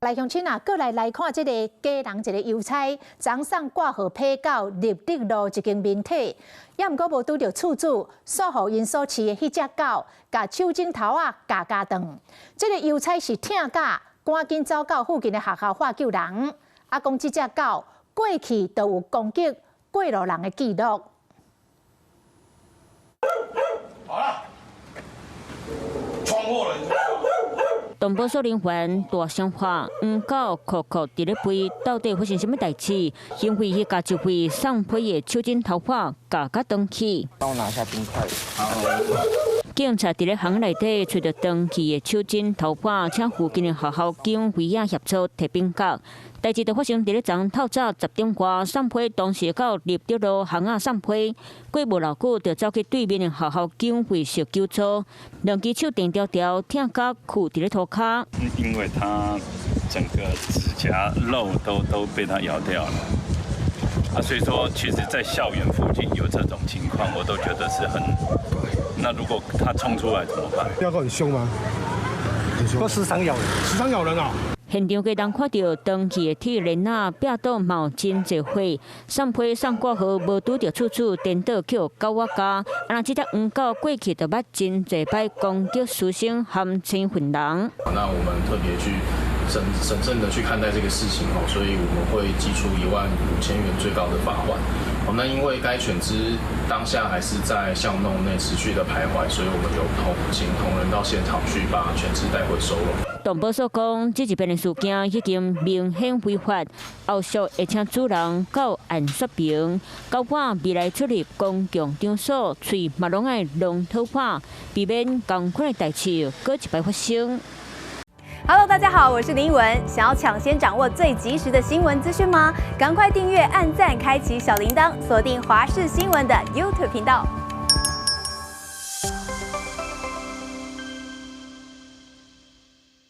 來鄉親啊，閣來看這个基隆一个郵差，昨送掛號批到立德路一間民宅，也毋過無拄著厝主，煞予𪜶所飼的彼隻狗，共手指頭仔咬咬斷。這个郵差是疼甲，趕緊走到附近的學校喊救人。啊，講這隻狗過去就有攻擊過路人的記錄。好了，闖禍了。動保所人員大聲喊，黃狗哭哭佇咧吠，到底發生啥物代誌？因為彼共一位送批的手指頭仔咬甲斷去。幫我拿一下冰塊。警察佇咧巷內底揣著斷去的手指頭仔，請附近的學校警衛仔協助提冰角。代誌就發生佇咧昨透早10點外，送批當時到立德路巷仔送批，過無偌久就走去對面的學校警衛室求助，兩支手電條條，疼甲跍佇咧塗跤。因為他整個指甲肉都被他咬掉了，啊，所以說其實，在校園附近有這種情況，我都覺得是很。那如果他衝出來怎麼辦？這狗很兇嗎？很兇，時常咬人，時常咬人啊！現場家人看著斷去的鐵鏈仔，壁倒嘛有真濟血，送批送掛號無拄著厝主，顛倒予狗仔咬。啊，若這隻黃狗過去就捌真濟擺攻擊師生含青雲人。那我們特別去審慎的去看待這個事情哦，所以我們會祭出15,000元最高的罰鍰。哦，那因為該犬隻當下還是在巷弄內持續的徘徊，所以我們有請同仁到現場去把犬隻帶回收容。動保所講，這一遍的事件已經明顯違法，後續會請主人到案說明。狗仔未來出入公共場所，喙嘛攏愛攏套破，避免仝款的代誌閣一擺發生。 Hello，大家好，我是林文。想要搶先掌握最及時的新聞資訊嗎？趕快訂閱、按讚、開啟小鈴鐺，鎖定華視新聞的 YouTube 頻道。